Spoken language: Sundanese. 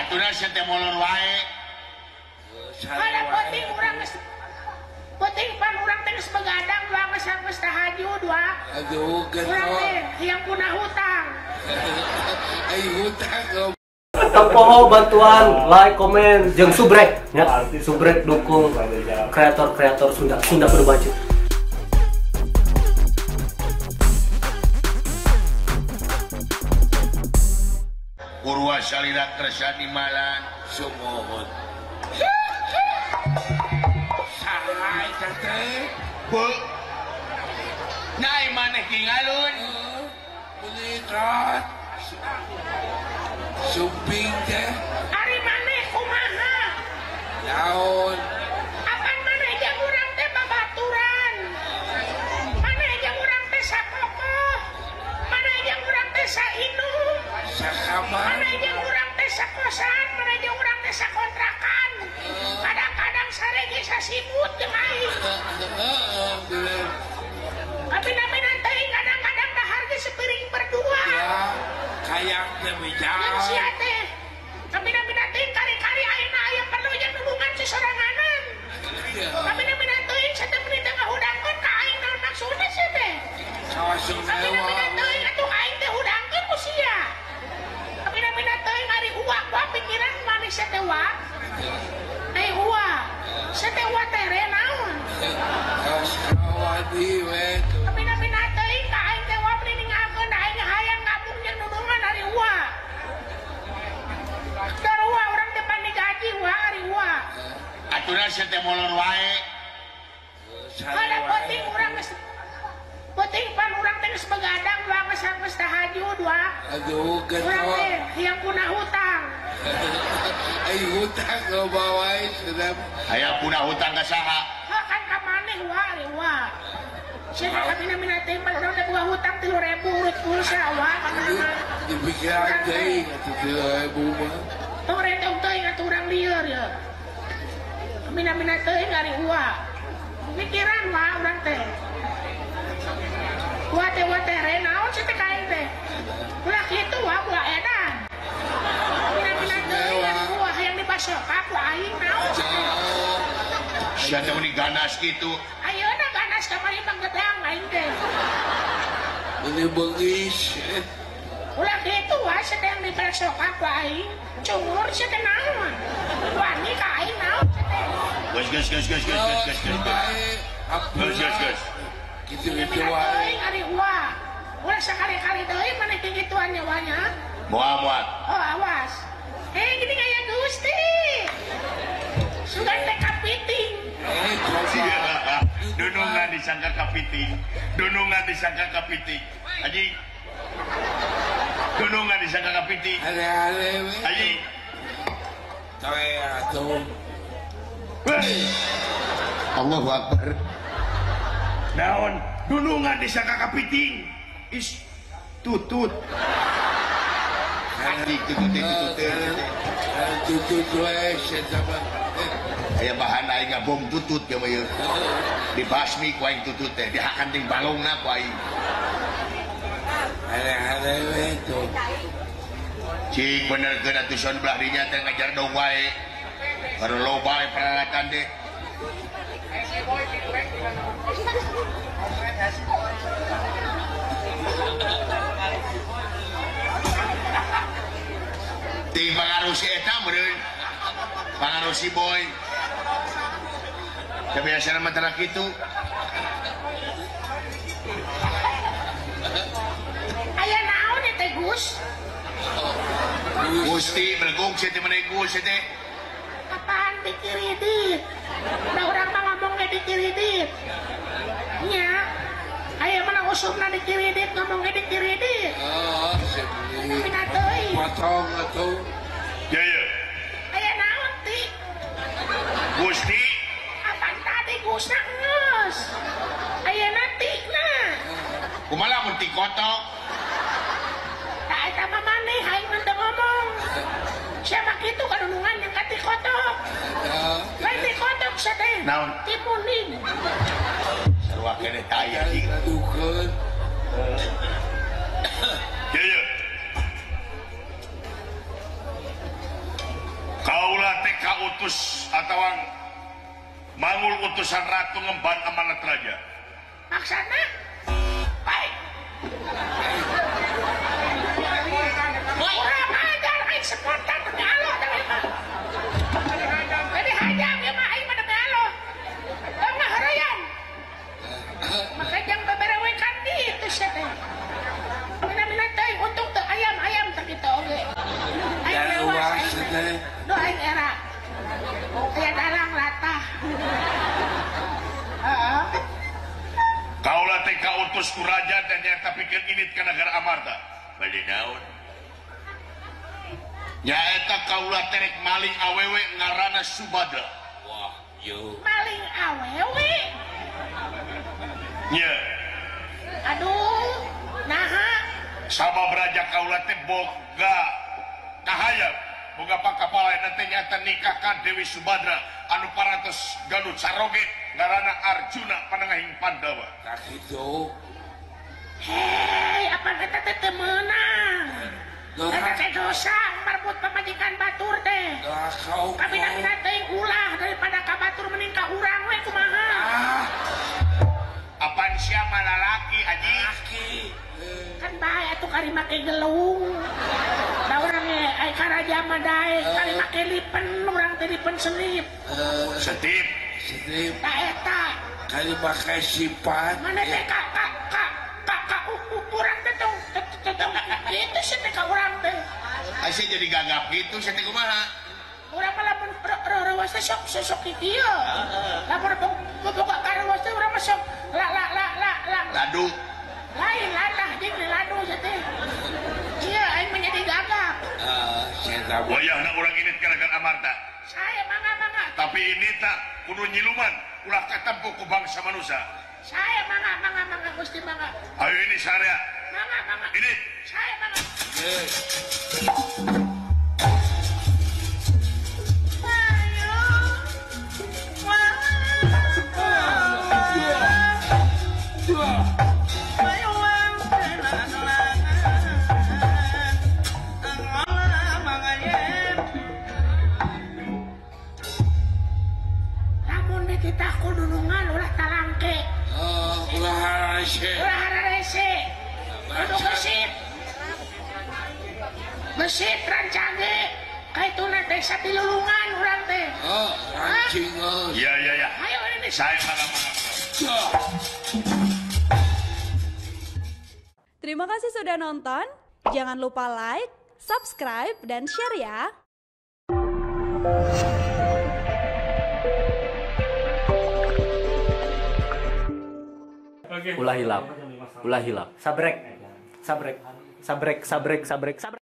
Aturan sia teh molor wae. Ada penting urang geus penting pan urang teh geus begadang wa geus geus tahajud wa. Aduh, urang teh hayang punah hutang. Ai hutang. Tempoho bantuan, like, komen, jeung subrek ya. Subrek dukung kreator-kreator Sunda, Sunda kudu maju. Purwa salira kersa di malan sumuhun. Saha eta teh? Bu. Nai maneh ki ngalun? Meuni sumping teh. Ari maneh kumaha? Naon? Apan maneh jeung urang teh babaturan? Maneh jeung urang teh sakokoh? Maneh jeung urang teh sainum? Sakamar? Maneh jeung urang teh sakosan? Maneh jeung urang teh sakontrakan? Kadang-kadang sare ge sasimut jeung aing. Heeh, bener. Kapina-pina teuing kadang-kadang dahar ge sepiring berdua. Ya. Kayak teh bijak. Jeung sia teh. Kapina-pina teuing kari-kari ayeuna aya perlu jeung nulungan sesoranganan. Kapina-pina teuing sateu meuni teh ngahudangkeun ka aing naon maksudna sia teh? Kapina-pina teuing atuh aing teh hudangkeun ku sia. Kapina-pina teuing ari uak wa pikiran maneh sia teh wa. Ai uak. Sia teh wa tere naon? Kawadi we. Kapina-pina teuing ka aing teh wa meuni ningalkeun da aing hayang gabung jeung nulungan ari uak. Darua urang teh pan digaji wa ari uak. Aturan sia teh molor wae. Ada penting urang geus penting pan urang teh geus begadang wa geus geus tahajud wa. Aduh, urang teh hayang punah hutang. Ai hutang loba wae sudah. Hayang punah hutang ka saha? Heuh kan ka maneh wa ari wa. Sia teh kapina-pina teh pan urang teh boga hutang 3.000 urut pulsa wa. Dipikiran teuing atuh 3.000 mah. Tong retong teuing atuh urang lieur ya. Kapina-pina teuing ari uak. Pikiran wa urang teh. Wa teh wa teh re naon sia teh ka aing teh. Ulah kitu wa ulah edan. Kapina-pina teuing ari uak hayang dibasoka ku aing naon sia teh. Sia teh meuni ganas kitu. Ayeuna ganas kamari mah gedang aing teh. Meuni beungis. Ulah kitu wa sia teh yang dibasoka ku aing. Cungur sia teh naon? Wani ka aing naon sia teh. Geus geus geus geus geus geus geus. Geus geus geus. Kitu-kitu wae. Ari uak. Ulah sakali-kali deui maneh kikituan nyawanya. Moal moal. Oh awas. Eh gini aya Gusti. Sugan teh kapiting. Eh coba. Dunungan disangka kapiting. Dunungan disangka kapiting. Anjing. Dunungan disangka kapiting. Ale-ale we. Anjing. Toe atuh. Allahu Akbar. Naon dunungan disangka kapiting. Is tutut. Anjing tutut tutut. Tutut we sia mah. Aya bahan aing ngabom tutut ge mah ieu. Dibasmi ku aing tutut teh, dihakan jeung balongna ku aing. Ale-ale we tuh. Cik benerkeun atuh son belah dinya teh ngajar dong wae. Baru loba peralatan deh. Ting pangaruh si eta meureun. Pangaruh si boy. Kebiasaan mah tara kitu. Aya naon teh Gus? Gusti bergung sia teh maneh Gus teh. Apaan dikiridit? Nah urang mah ngomongnya dikiridit. Nya, aya mana usumna dikiridit ngomongnya dikiridit. Oh, sedih. Pina teuing. Potong atuh. Ya ya. Aya naon ti? Gusti. Apaan tadi Gusna geus? Ayeuna ti na. Kumaha lamun ti kotok? Tah eta mah maneh aing mah teu ngomong. Siapa kitu kadunungan yang ka ti kotok? Lain ti kotok sia teh. Naon? Ti muning. Sarua keneh tai anjing. Adukeun. Ya ya. Kaula teh kautus atawa mangul utusan ratu ngemban amanat raja. Maksana? Baik. Kurang ajar aing spontan demi Allah teh mah. Jadi hayang ieu mah aing mah demi Allah. Teu horeyan. Maka jang beberewekan ditu sia teh. Mina-mina teh untung teu ayam-ayam teh kitu oge. Aing lewas aing. Duh aing era. Aya dalang latah. Heeh. Kaula teh kautus ku raja dan nyata pikeun init ka negara Amarta. Bade naon? Nyaeta kaula teh rek maling awewe ngaranna Subadra. Wah, yo. Maling awewe? Nya. Aduh, naha? Sabab raja kaula teh boga kahayang, boga pakapalaena teh nyata nikah ka Dewi Subadra anu parantos gaduh caroge ngaranna Arjuna panengahing Pandawa. Tah kitu. Hei, apa eta teh teu meunang? Eta teh dosa marbut pamajikan batur teh. Kabina-bina teuing ulah daripada ka batur mending ka urang we kumaha. Ah. Apaan sia mah lalaki anjing? Laki. Kan bae atuh kari make gelung. Da urang ge ai ka raja mah daek kari make lipen urang teh lipen selip. Setip. Setip. Ta eta. Kari make sifat. Mana teh ka ka ka ka ka urang teh tong tong kitu sih teh ka urang teh. Ai sia jadi gagap kitu sia teh kumaha? Urang mah lamun reuwas teh sok sok kieu. Lamun boga ka reuwas teh urang mah sok la la la la la. Ladu. Lain latah jeung ladu sia teh. Ieu aing menjadi gagap. Heeh, wayahna urang init ka negara Amarta. Saya mangga mangga. Tapi ini tak kudu nyiluman ulah katempo ku bangsa manusia. Saya mangga mangga mangga Gusti mangga. Ayo ini saya. Mangga mangga. Ini. Saya mangga. Besit rancange kaituna teh satilulungan urang teh. Oh, rancing. Ya ya ya. Ayo ini saya mangga mangga. Terima kasih sudah nonton. Jangan lupa like, subscribe, dan share ya. Ulah hilap. Ulah hilap. Sabrek. Sabrek. Sabrek, sabrek, sabrek, sabrek.